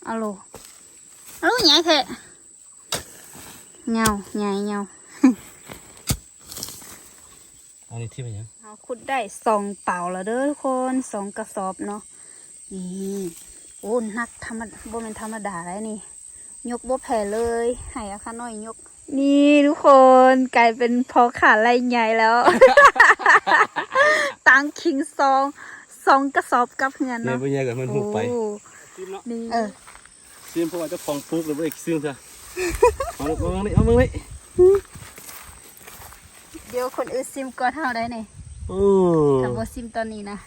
ອາໂລ ອາໂລ ໃຫຍ່ແທ້ ເຫຍົາ ໃຫຍ່ເຫຍົາ. ອັນນີ້ທີ່ເປັນຫຍັງ? ເຮົາຂຸດໄດ້ສອງເຕົາແລ້ວເດີທຸກຄົນ ສອງກະສອບເນາະ. ນີ້ ໂອ້ ໜັກທຳມະ ບໍ່ແມ່ນທຳມະດາໄດ໋ນີ້. ຍົກບໍ່ແພ້ເລີຍ ໃຫ້ອາຄານ້ອຍຍົກ. ນີ້ທຸກຄົນ ກາຍເປັນພໍ່ຄ້າລາຍໃຫຍ່ແລ້ວ ຕັ້ງຄິງສອງ ສອງກະສອບກັບເຮືອນເນາະ. ແມ່ນບໍ່ໃຫຍ່ກໍມັນຫຸບໄປ. ໂອ້ ຊີມເນາະ. ນີ້ ເອີ ຊີມ ເພາະວ່າເຈົ້າຂອງປູກແລ້ວບໍ່ໄດ້ຊີມຊະ. ເອົາເບິ່ງນີ້ ເອົາເບິ່ງນີ້. ດຽວຄົນອື່ນຊີມກ່ອນເຮົາໄດ໋ນີ້. ໂອ້ ຖ້າບໍ່ຊີມຕອນນີ້ນະ.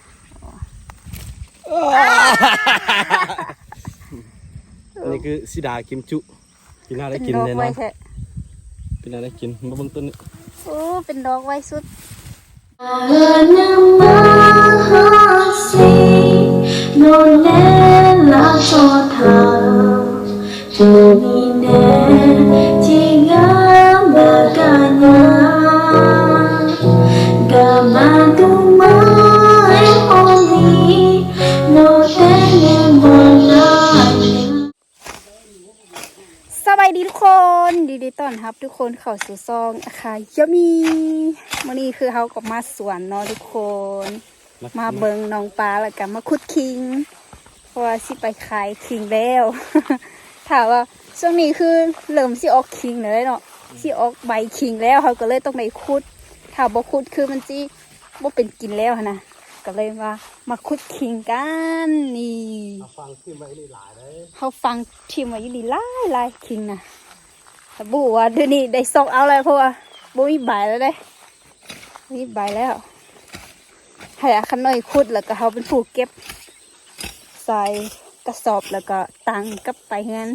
ອັນນີ້ຄືສີດາກິມຈຸ ປີໜ້າໄດ້ກິນແນ່ນອນ. ເປັນໜ້າໄດ້ກິນ ມາເບິ່ງຕົ້ນນີ້. ໂອ້ ເປັນດອກໄວສຸດ. ສະບາຍດີທຸກຄົນ ຍິນດີຕ້ອນຮັບທຸກຄົນເຂົ້າສູ່ຊ່ອງອາຄາຍາມີ. ມື້ນີ້ຄືເຮົາກໍມາສວນເນາະທຸກຄົນ ມາເບິ່ງໜອງປາ ແລ້ວກໍມາຂຸດຄີງ ເພາະວ່າຊິໄປຂາຍຄີງແລ້ວ. ຖ້າວ່າຊ່ວງນີ້ຄືເລີ່ມຊິອອກຄີງແລ້ວເນາະ ຊິອອກໃບຄີງແລ້ວ ເຮົາກໍເລີຍຕ້ອງໄດ້ຂຸດ. ຖ້າບໍ່ຂຸດຄືມັນຊິບໍ່ເປັນກິນແລ້ວຫັ້ນນະ. ກໍເລີຍວ່າມາຂຸດຄີງກັນ. ນີ້ ເຮົາຝັງຖິ້ມໄວ້ອີ່ຫຼີຫຼາຍເດ້ ເຮົາຝັງຖິ້ມໄວ້ອີ່ຫຼີຫຼາຍໆ ຄີງນະ. ແຕ່ບໍ່ຮູ້ວ່າດຽວນີ້ໄດ້ຊອກເອົາແລ້ວ ເພາະວ່າບໍ່ມີໃບແລ້ວເດ້ ບໍ່ມີໃບແລ້ວ. ໃຫ້ອາຄານ້ອຍຂຸດ ແລ້ວກໍເຮົາເປັນຜູ້ເກັບໃສ່ກະສອບ ແລ້ວກໍຕັ້ງກັບໄປເຮືອນ.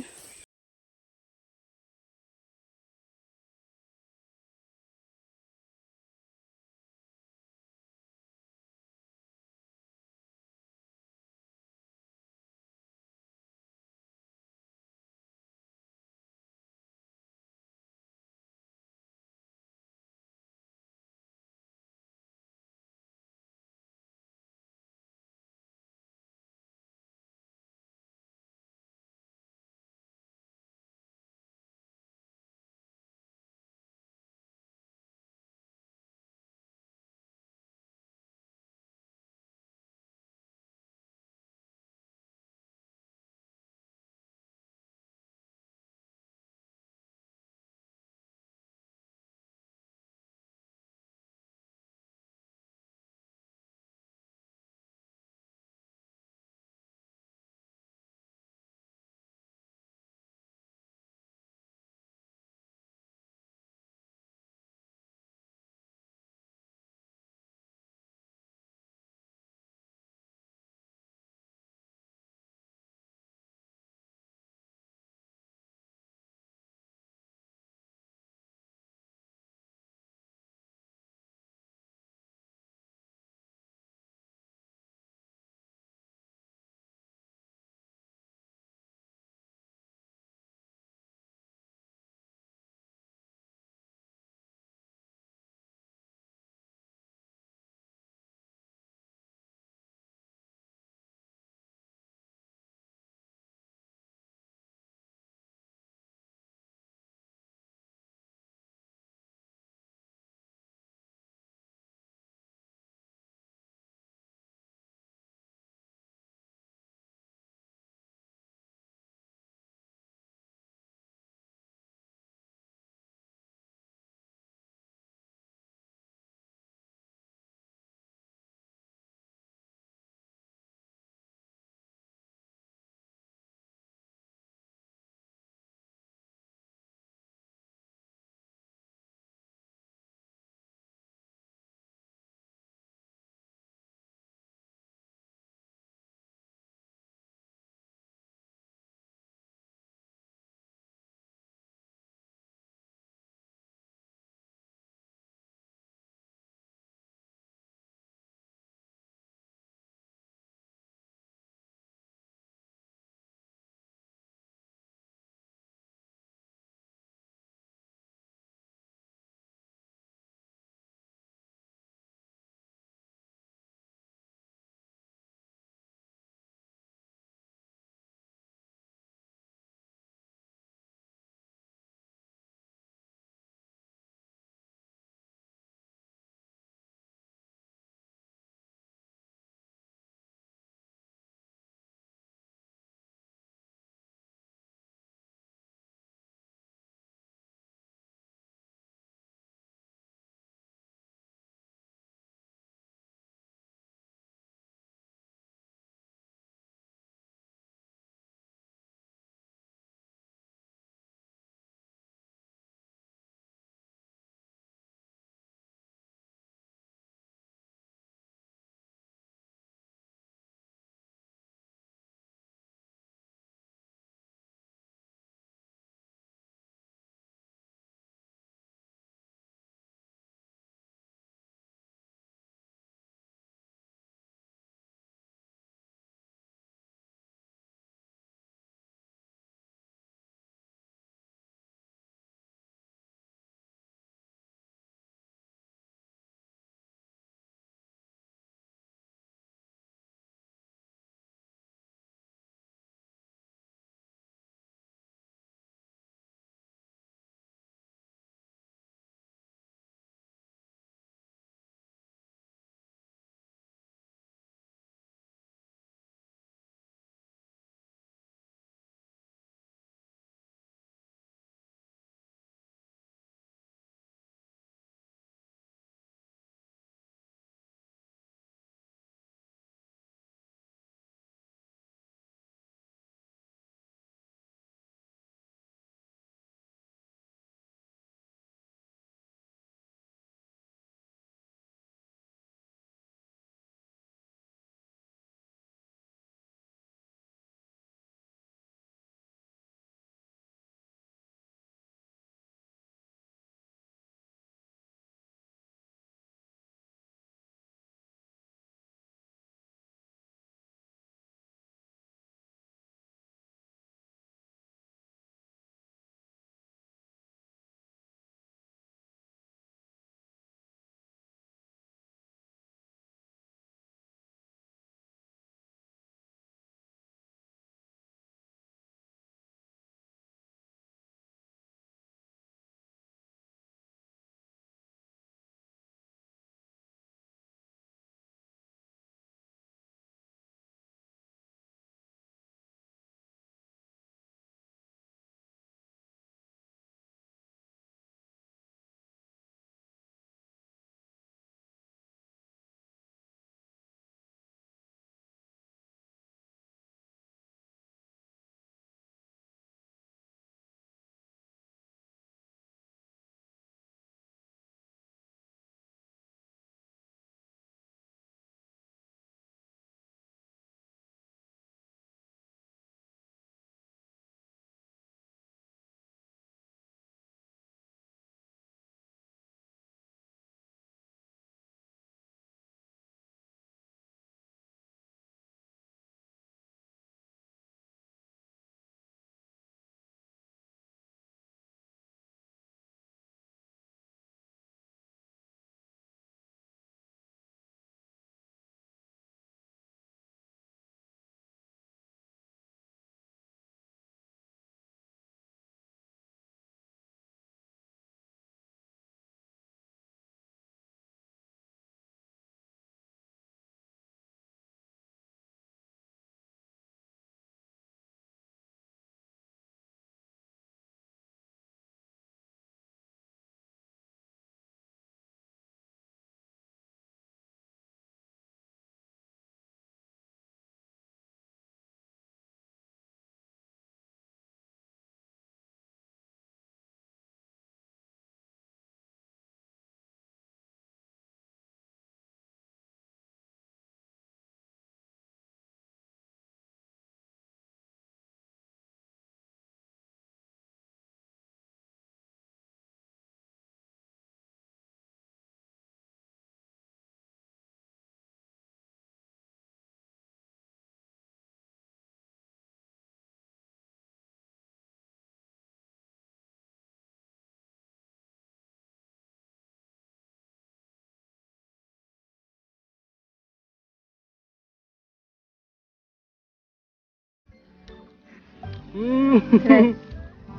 ອືມ ເລີຍ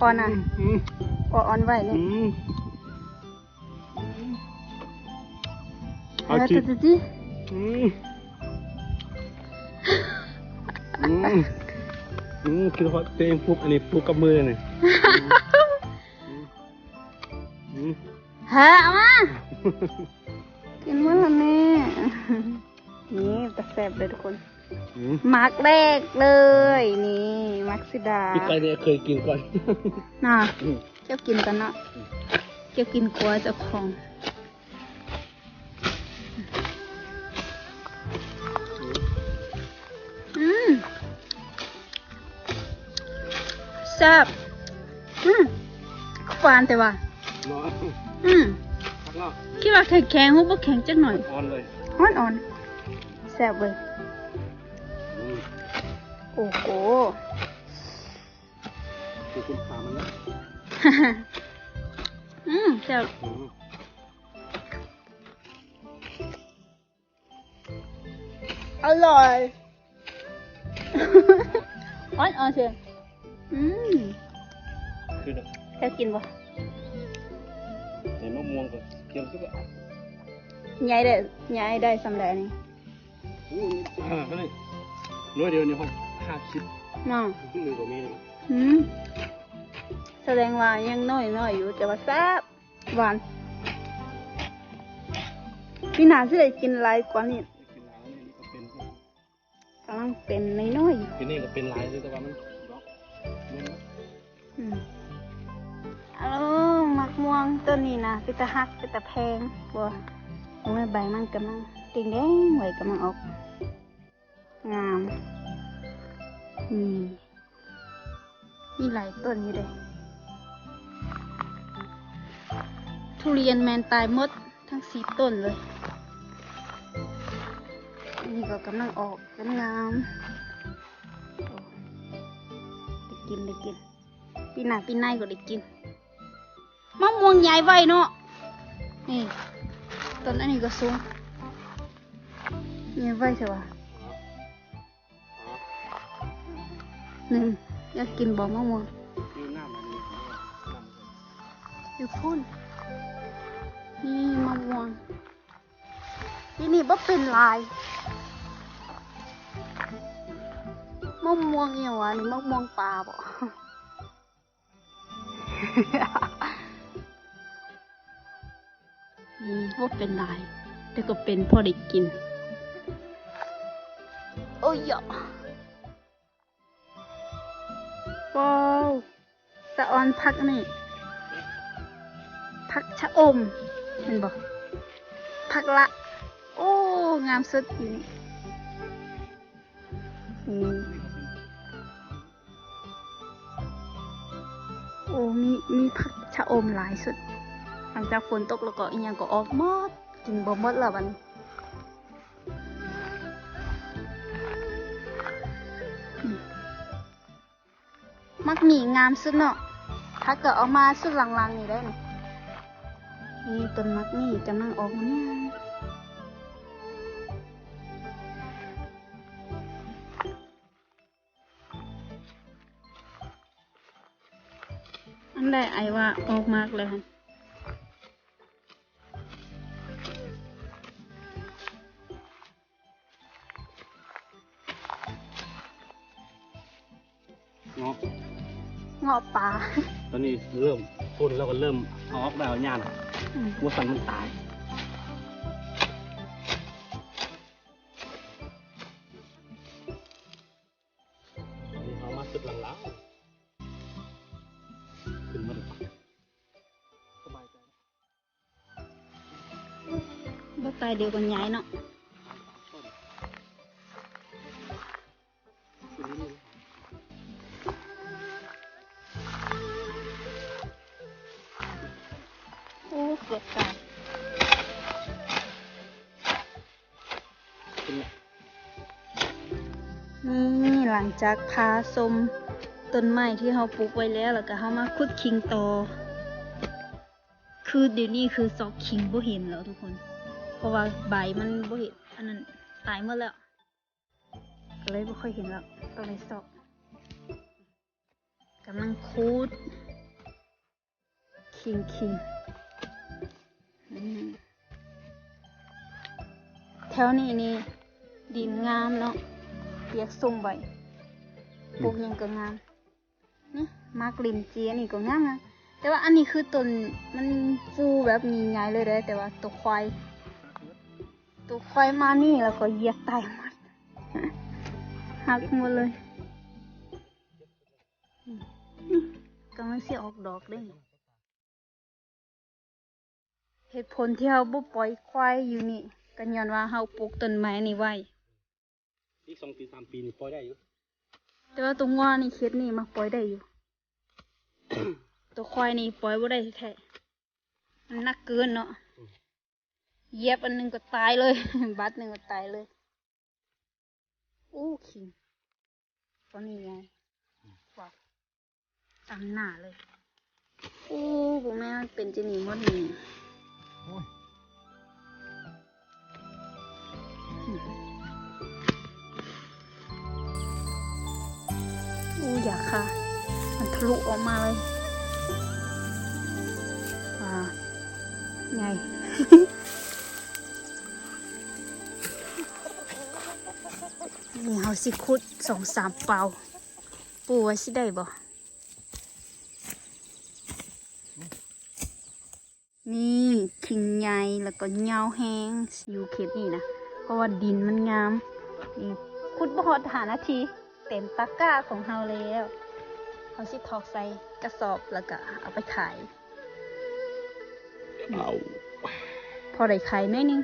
ອ່ອນນະ ອືມ ອ່ອນໄວ້ນີ້ ອືມ ເອົາ ເອົາ ຈິ ຈິ ອືມ ອືມ ອືມ ຄິດຮອດເຕັມປຸບ ອັນນີ້ປຸບກັບມືນີ້ ອືມ ອືມ ເຮີ ເອົາມາ ກິນໝົດແລ້ວແມ່ ນີ້ ຕາແຊບເດີທຸກຄົນ ອືມ ໝາກແລກເລີຍ ນີ້ ໝາກເສືອດາວ ທີ່ໄປນີ້ເຄີຍກິນກ່ອນ ນະ ອືມ ເຈົ້າກິນກ່ອນເນາະ ອືມ ເຈົ້າກິນກວ່າເຈົ້າຂອງ ອືມ ແຊບ ອືມ ຫວານແຕ່ວ່າ ເນາະ ອືມ ຄັກເນາະ ຄິດວ່າແຂງໆ ຮູ້ບໍ່ແຂງຈັກໜ້ອຍ ອ່ອນເລີຍ ອ່ອນໆ ແຊບເວີຍ ອືມ ໂອ້ໂຫ ຄືຄຸນຄ່າມັນນະ ອືມ ແຊບ ອືມ ອະລ່ອຍ ອ່ອນໆ ເຊີຍ ອືມ ຄື ເຈົ້າກິນບໍ່ ໃນມະມ່ວງກໍຂຽວສຸດລະ ຍາຍໄດ້ ຍາຍໄດ້ສ່ຳໃດນີ້ ໂອ້ ນີ້ ໜ່ວຍດຽວນີ້ຮອດຫ້າສິບ ເນາະ ໜຶ່ງກໍມີ ອືມ ສະແດງວ່າຍັງນ້ອຍໆ ຢູ່ ແຕ່ວ່າແຊບ ຫວານ ປີໜ້າຊິໄດ້ກິນຫຼາຍກວ່ານີ້ ກຳລັງເປັນນ້ອຍໆ ປີນີ້ກໍເປັນຫຼາຍຢູ່ ແຕ່ວ່າມັນດອກ ອືມ ເອົາ ໝາກມ່ວງຕົ້ນນີ້ນະ ເປັນຕາຮັກ ເປັນຕາແພງ ບໍ່ ໂອ້ຍ ໃບມັນກຳລັງແດງໆ ໃບກຳລັງອອກ ງາມ ນີ້ ມີຫຼາຍຕົ້ນຢູ່ເດ້ ທຸລຽນແມ່ນຕາຍໝົດທັງສີ່ຕົ້ນເລີຍ ອັນນີ້ກໍກຳລັງອອກງາມໆ ໂອ້ ໄດ້ກິນ ໄດ້ກິນ ປີໜ້າປີໃນກໍໄດ້ກິນ ມະມ່ວງໃຫຍ່ໄວເນາະ ນີ້ ຕົ້ນອັນນີ້ກໍສູງ ໃຫຍ່ໄວແທ້ວ່າ ນີ້ ຢາກກິນບໍ່ມະມ່ວງ ຢູ່ນ້ຳອັນນີ້ ນ້ຳ ຢູ່ພຸ້ນ ນີ້ມະມ່ວງ ປີນີ້ບໍ່ເປັນຫຼາຍ ມະມ່ວງອີ່ຫຍັງຫວານີ້ ມະມ່ວງປ່າບໍ? ອືມ ບໍ່ເປັນຫຼາຍ ແຕ່ກໍເປັນພໍໄດ້ກິນ ໂອ້ຍ ວ້າວ ສະອອນຜັກນີ້ ຜັກຊະອົມ ເຫັນບໍ່? ຜັກລະ ໂອ້ ງາມສຸດນີ້ ນີ້ ໂອ້ ມີ ມີຜັກຊະອົມຫຼາຍສຸດ ຫຼັງຈາກຝົນຕົກແລ້ວກໍອີ່ຫຍັງກໍອອກໝົດ ກິນບໍ່ໝົດແລ້ວບັດນີ້ ໝາກໝີ່ງາມສຸດເນາະ ຖ້າເກີດເອົາມາຊຸດຫຼັງໆນີ້ໄດ້ນີ້ ນີ້ຕົ້ນໝາກໝີ່ກຳລັງອອກມາ ອັນໃດອ້າຍວ່າອອກໝາກແລ້ວຫັ້ນ ເງາະ ເງາະປ່າ ຕອນນີ້ເລີ່ມ ຝົນແລ້ວກໍເລີ່ມເອົາອອກແລ້ວ ຢ້ານ ອືມ ບໍ່ຊັ້ນມັນຕາຍ ນີ້ເຮົາມາສຸດຫຼັງໆ ຂຶ້ນມາ ສະບາຍໃຈ ບໍ່ຕາຍດຽວກໍຍ້າຍເນາະ ໂອ້ ເກືອບຕາຍ ນີ້ ຫຼັງຈາກພາຊົມຕົ້ນໄມ້ທີ່ເຮົາປູກໄວ້ແລ້ວ ແລ້ວກໍເຮົາມາຂຸດຂີງຕໍ່ ຄືດຽວນີ້ຄືຊອກຂີງບໍ່ເຫັນແລ້ວທຸກຄົນ ເພາະວ່າໃບມັນບໍ່ເຫັນ ອັນນັ້ນຕາຍໝົດແລ້ວ ກໍເລີຍບໍ່ຄ່ອຍເຫັນແລ້ວ ຕ້ອງໄດ້ຊອກ. ກຳລັງຂຸດ ຂີງ ຂີງ ອືມ ແຖວນີ້ນີ້ດິນງາມເນາະ ປຽກຊຸ່ມໄວ້ ອືມ ປູກຫຍັງກໍງາມ. ນີ້ໝາກລິນຈີ ອັນນີ້ກໍງາມນະ ແຕ່ວ່າອັນນີ້ຄືຕົ້ນມັນຟູແບບໃຫຍ່ໆເລີຍເດ້ ແຕ່ວ່າໂຕຄວາຍ ໂຕຄວາຍມານີ້ແລ້ວກໍຢຽບຕາຍໝົດ ຫັກໝົດເລີຍ. ນີ້ກຳລັງຊິອອກດອກເດ້. ເຫດຜົນທີ່ເຮົາບໍ່ປ່ອຍຄວາຍຢູ່ນີ້ ກໍຍ້ອນວ່າເຮົາປູກຕົ້ນໄມ້ນີ້ໄວ້ ອີກສອງປີສາມປີນີ້ປ່ອຍໄດ້ຢູ່ ແຕ່ວ່າຕົວງົວນີ້ ເຂດນີ້ມາປ່ອຍໄດ້ຢູ່ ຕົວຄວາຍນີ້ປ່ອຍບໍ່ໄດ້ແທ້ໆ ມັນໜັກເກີນເນາະ ອືມ ຢຽບອັນໜຶ່ງກໍຕາຍເລີຍ ບາດໜຶ່ງກໍຕາຍເລີຍ. ໂອ້ ຂີງ ຕອນນີ້ໃຫຍ່ ອືມ ວ້າວ ຕາມໜ້າເລີຍ. ໂອ້ ພວກແມ່ມັນເປັນຈັ່ງນີ້ໝົດນີ້ ໂອ້ຍ ໂອ້ ຢາກຂ້າ ມັນທະລຸອອກມາເລີຍ ວ້າວ ໃຫຍ່. ນີ້ເຮົາຊິຂຸດສອງສາມເປົາ ປູວ່າຊິໄດ້ບໍ່? ນີ້ຂີງໃຫຍ່ ແລ້ວກໍຍາວແຮງ ຢູ່ເຂດນີ້ນະ ເພາະວ່າດິນມັນງາມ. ນີ້ຂຸດບໍ່ຮອດຫ້ານາທີ ເຕັມຕະກ້າຂອງເຮົາແລ້ວ. ເຮົາຊິຖອກໃສ່ກະສອບ ແລ້ວກໍເອົາໄປຂາຍ. ເອົາ ພໍໄດ້ຂາຍໜ້ອຍໜຶ່ງ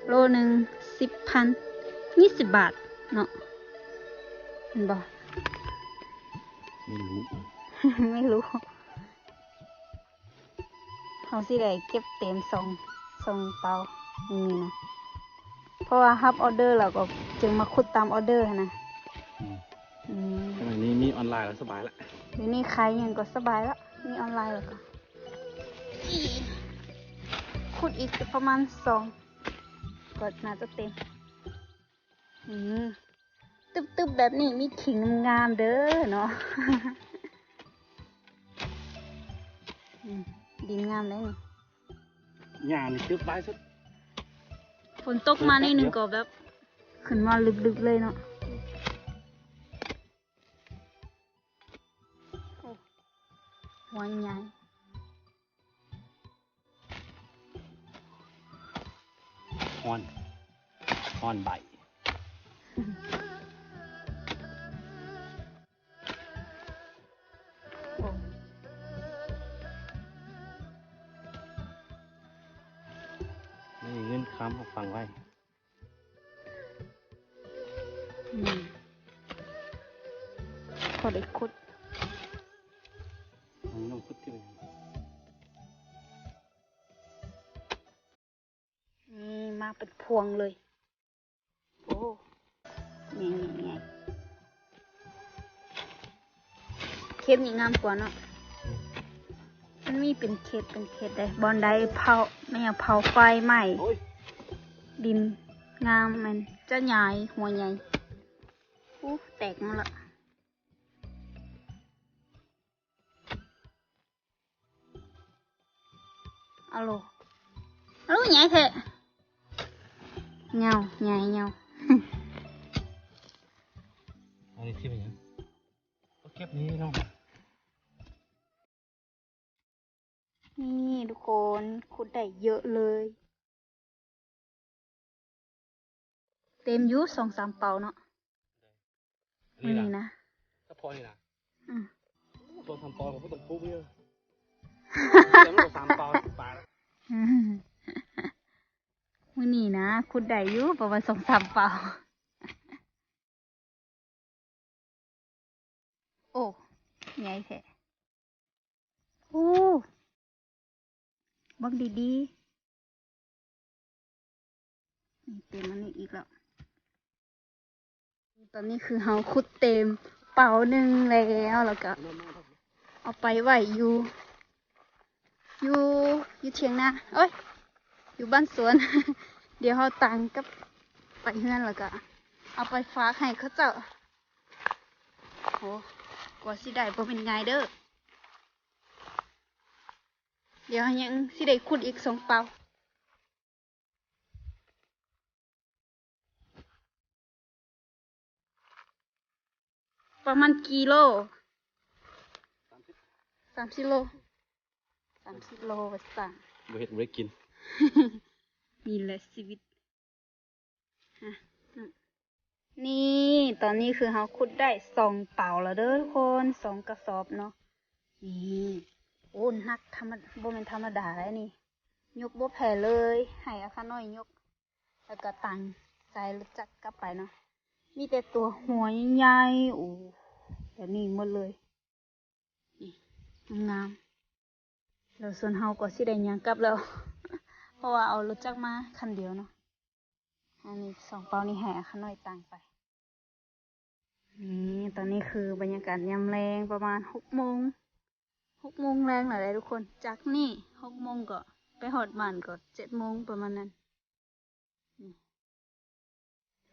ໂລໜຶ່ງສິບພັນ ຍີ່ສິບບາດເນາະ ແມ່ນບໍ່? ໄມ່ຮູ້ ໄມ່ຮູ້. ເຮົາຊິໄດ້ເກັບເຕັມສອງ ສອງເປົານີ້ນະ ເພາະວ່າຮັບອໍເດີແລ້ວກໍຈຶ່ງມາຂຸດຕາມອໍເດີຫັ້ນນະ. ອືມ ອືມ ສະໄໝນີ້ມີອອນລາຍແລ້ວສະບາຍລະ ດຽວນີ້ຂາຍຫຍັງກໍສະບາຍລະ ມີອອນລາຍແລ້ວກໍ ຂຸດອີກປະມານສອງ ກໍໜ້າຈະເຕັມ. ອືມ ຕຶບໆແບບນີ້ມີຂີງງາມເດີເນາະ. ອືມ ດິນງາມເດ້ນີ້ ຫຍ້ານີ້ຕຶບຫຼາຍສຸດ ຝົນຕົກມາໜ້ອຍໜຶ່ງກໍແບບຂຶ້ນມາເລິກໆເລີຍເນາະ. ໂອ້ ຫົວໃຫຍ່. ຮ້ອນ ຮ້ອນໃບ. ໂອ້ ນີ້ເງິນຄຳເຮົາຝັງໄວ້. ອືມ ພໍໄດ້ຂຸດ ອືມ ຂຸດຂຶ້ນ ນີ້ມາເປັນພວງເລີຍ. ໂອ້ ນີ້ໆໆ ເຂດນີ້ງາມກວ່າເນາະ ມັນມີເປັນເຂດເປັນເຂດເດ້ ບ່ອນໃດເຜົາ ແມ່ນຫຍັງ ເຜົາໄຟໄໝ້ ໂອ້ຍ ດິນງາມ ແມ່ນຈະໃຫຍ່ ຫົວໃຫຍ່. ໂອ້ ແຕກໝົດລະ. ອາໂລ ອາໂລ ໃຫຍ່ແທ້ ເຫຍົາ ໃຫຍ່ເຫຍົາ. ອັນນີ້ທີ່ເປັນຫຍັງ? ເກັບນີ້ເນາະ. ນີ້ທຸກຄົນ ຂຸດໄດ້ເຍອະເລີຍ. ເຕັມຢູ່ສອງສາມເປົາເນາະ ມື້ນີ້ນະ ສະເພາະນີ້ນະ. ອືມ ສອງສາມເປົາກໍບໍ່ຕ້ອງປູກເຍອະ ແຕ່ມັນກໍສາມເປົາ ສິບປາຍ. ອືມ ມື້ນີ້ນະ ຂຸດໄດ້ຢູ່ປະມານສອງສາມເປົາ. ໂອ້ ໃຫຍ່ແທ້. ໂອ້ ເບິ່ງດີໆ ນີ້ເຕັມອັນນີ້ອີກແລ້ວ. ຕອນນີ້ຄືເຮົາຂຸດເຕັມເປົາໜຶ່ງແລ້ວ ແລ້ວກະເອົາໄປໄວ້ຢູ່ ຢູ່ ຢູ່ຖຽງນາ ໂອ້ຍ ຢູ່ບ້ານສວນ. ດຽວເຮົາຕາງກັບໄປເຮືອນ ແລ້ວກະເອົາໄປຝາກໃຫ້ເຂົາເຈົ້າ. ໂອ້ ກວ່າຊິໄດ້ບໍ່ແມ່ນງ່າຍເດີ້. ດຽວເຮົາຍັງຊິໄດ້ຂຸດອີກສອງເປົາ. ປະມານກິໂລ? ສາມສິບໂລ ສາມສິບໂລວ່າຊັ້ນ. ບໍ່ເຮັດບໍ່ໄດ້ກິນ. ນີ້ແຫຼະຊີວິດ. ອ່ະ ນີ້ ຕອນນີ້ຄືເຮົາຂຸດໄດ້ສອງເປົາແລ້ວເດີ້ທຸກຄົນ ສອງກະສອບເນາະ. ນີ້ ໂອ້ ໜັກທຳມະ ບໍ່ແມ່ນທຳມະດາເດ້ນີ້. ຍົກບໍ່ແຜ່ເລີຍ ໃຫ້ອາຄານ້ອຍຍົກ ແລ້ວກໍຕັ້ງໃສ່ລົດຈັກກັບໄປເນາະ. ມີແຕ່ຕົວຫົວໃຫຍ່ໆ ໂອ້ ແບບນີ້ໝົດເລີຍ. ນີ້ ງາມໆ. ແລ້ວສ່ວນເຮົາກໍຊິໄດ້ຍ່າງກັບແລ້ວ ເພາະວ່າເອົາລົດຈັກມາຄັນດຽວເນາະ. ອັນນີ້ສອງເປົານີ້ໃຫ້ອາຄານ້ອຍຕັ້ງໄປ. ນີ້ ຕອນນີ້ຄືບັນຍາກາດຍາມແລງ ປະມານຫົກໂມງ ຫົກໂມງແລງແລ້ວເດ້ທຸກຄົນ. ຈາກນີ້ຫົກໂມງກໍໄປຮອດບ້ານກໍເຈັດໂມງປະມານນັ້ນ. ນີ້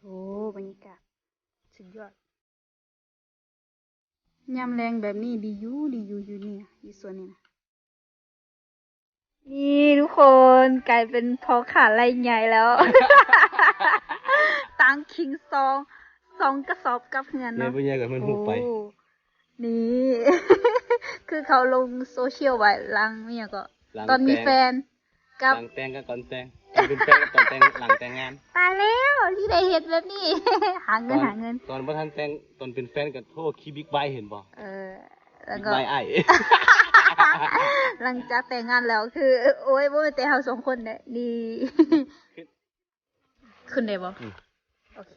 ໂອ້ ບັນຍາກາດສຸດຍອດ. ຍາມແລງແບບນີ້ດີຢູ່ ດີຢູ່ ຢູ່ນີ້ ຢູ່ສວນນີ້ນະ. ນີ້ທຸກຄົນ ກາຍເປັນພໍ່ຄ້າລາຍໃຫຍ່ແລ້ວ ຕັ້ງຄິງຊອງ ສອງກະສອບກັບເຮືອນເນາະ. ແມ່ນບໍ່ໃຫຍ່ກໍແມ່ນຫົວໄປ. ໂອ້ ນີ້ ຄືເຂົາລົງໂຊຊຽວໄວ້ ຫຼັງອີ່ຫຍັງກໍ ຫຼັງ ຕອນມີແຟນ ກັບ ຫຼັງແຕ່ງກັບຕອນແຕ່ງ ຕອນເປັນແຟນກັບຕອນແຕ່ງ ຫຼັງແຕ່ງງານ. ຕາຍແລ້ວ ຊິໄດ້ເຮັດແບບນີ້ ຫາເງິນ ຕອນ ຫາເງິນ ຕອນບໍ່ທັນແຕ່ງ ຕອນເປັນແຟນກັນ ໂທ ຂີ່ບິກໄບເຫັນບໍ່? ເອີ ແລ້ວກໍ ບິກໄບອ້າຍ. ຫຼັງຈາກແຕ່ງງານແລ້ວຄື ໂອ້ຍ ບໍ່ແມ່ນແຕ່ເຮົາສອງຄົນເດ້ ນີ້ ຂຶ້ນໄດ້ບໍ່? ອືມ ໂອເຄ.